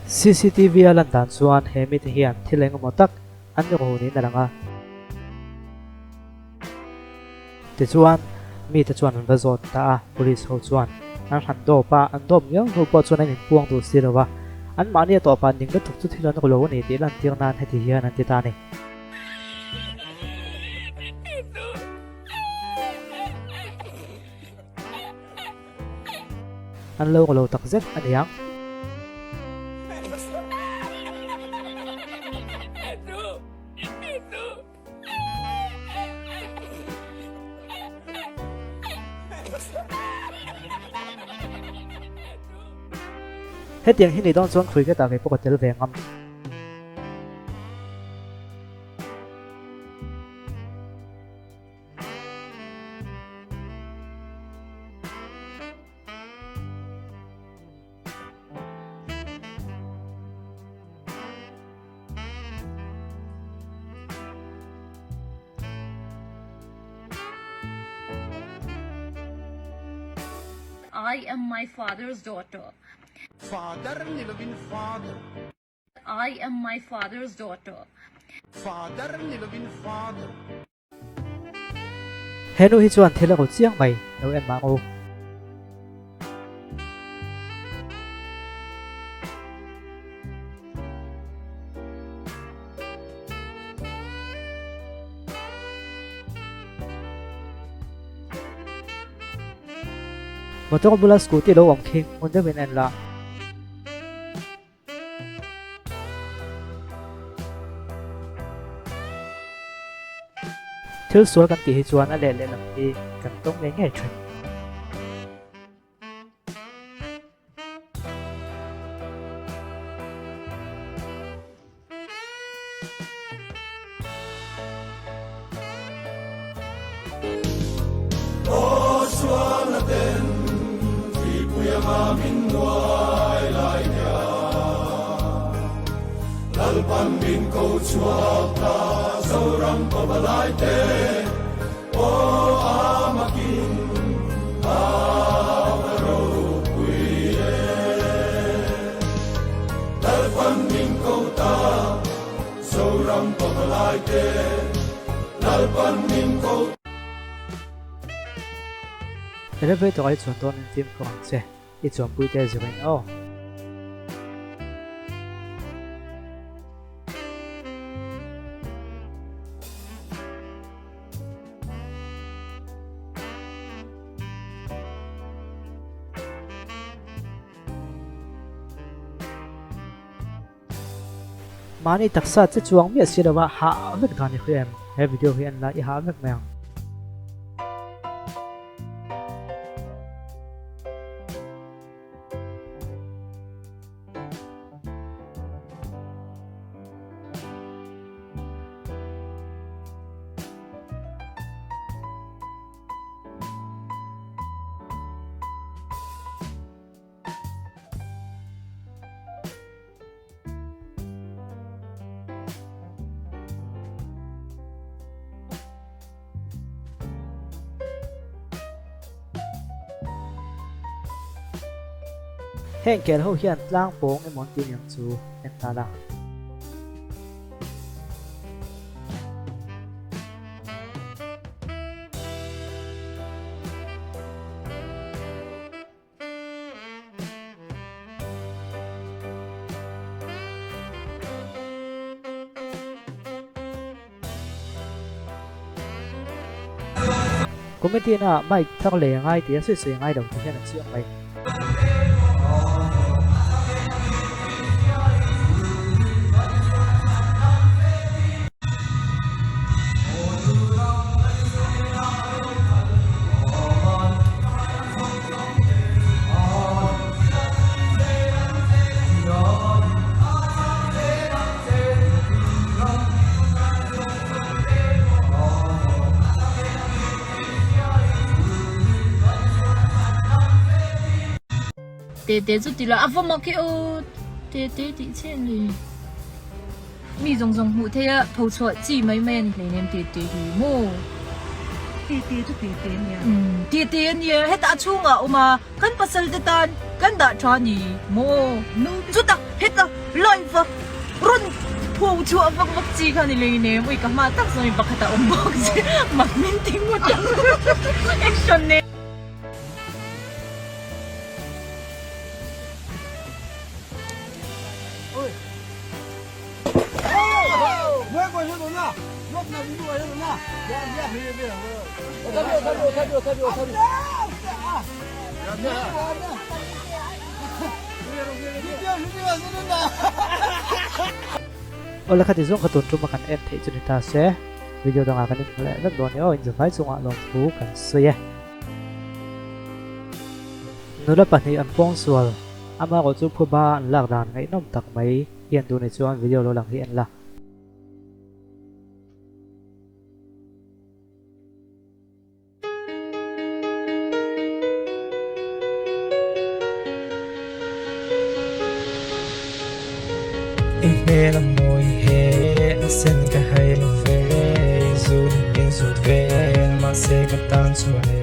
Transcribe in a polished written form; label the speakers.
Speaker 1: CCTV a lan dan chuan he mite hian thil engemaw tak an ru niin a lang a. Tichuan, mite chuan an va zawt ta a, police ho chuan an han dawp a, an dawp ngiau hnu pawh chuan an inpuang duh si lo a, anmahni a tawpah ning lutuk chu thil an ru lo a ni tih lantir nan heti hian an ti ta a ni. An lo lo tak zet a ni ang. Hetiang hi ni dawn chuan cricket ah kei pawh ka tel ve ngam.
Speaker 2: I am my father's daughter.
Speaker 3: Father ni lovin father.
Speaker 2: I am my father's daughter.
Speaker 3: Father ni lovin father.
Speaker 1: He nu hi chuan thil a ru chiang mai, lo en mah ang u. Motor bula scooty lo awm khi ngun deuhin en la. Thil sual kan tih hi chuan a leh lehlam hi kan tawng ngei ngei thin. Elevator a i chuan dawn in fimkhur ang che, i chuanpui te zir in aw. Mahni taksa che chuang miah si lova hah vek dan i hria em? He video hi en la i hah vek mai ang. Heng kel ho hian tlang pawng emaw an ti niang chu en ta la. Committee na mic thar lei a ngai tih a sawi sawi ngai lo tih hian a chiang mai.
Speaker 2: Tete chu ti lo a va mak hi aw tete tih chiah ni mi zawng zawng hmuh theih a pho chhuah chi mai mai a ni hleinem tete hi maw.
Speaker 4: Tete chu tete a nia.
Speaker 2: Umm tete a nia, hetah a chhungah a awm a, kan pasal te tan kan dah tha a ni maw? Chutah heta live a rawn pho chhuah vak vak chi kha ni lei nem, ui ka hma tak zawng in pakhat a awm bawk che, mak min ti ngawt ang action nen.
Speaker 1: Awle khati zawng kha tun tuma kan en theih chu ni ta se, video dangah kan inhmu leh vek dawn nia aw, inzavai chungah lawmthu kan sawi e. Nula pahnih an pawngsual, amaherawh chu phuba an lak dan ngaihnawm tak mai hi an duh ni chuan video lo lang hi en la.
Speaker 5: I hmel a mawi he a sen ka hai lo ve, zut in zut vel mahse ka tan chuan.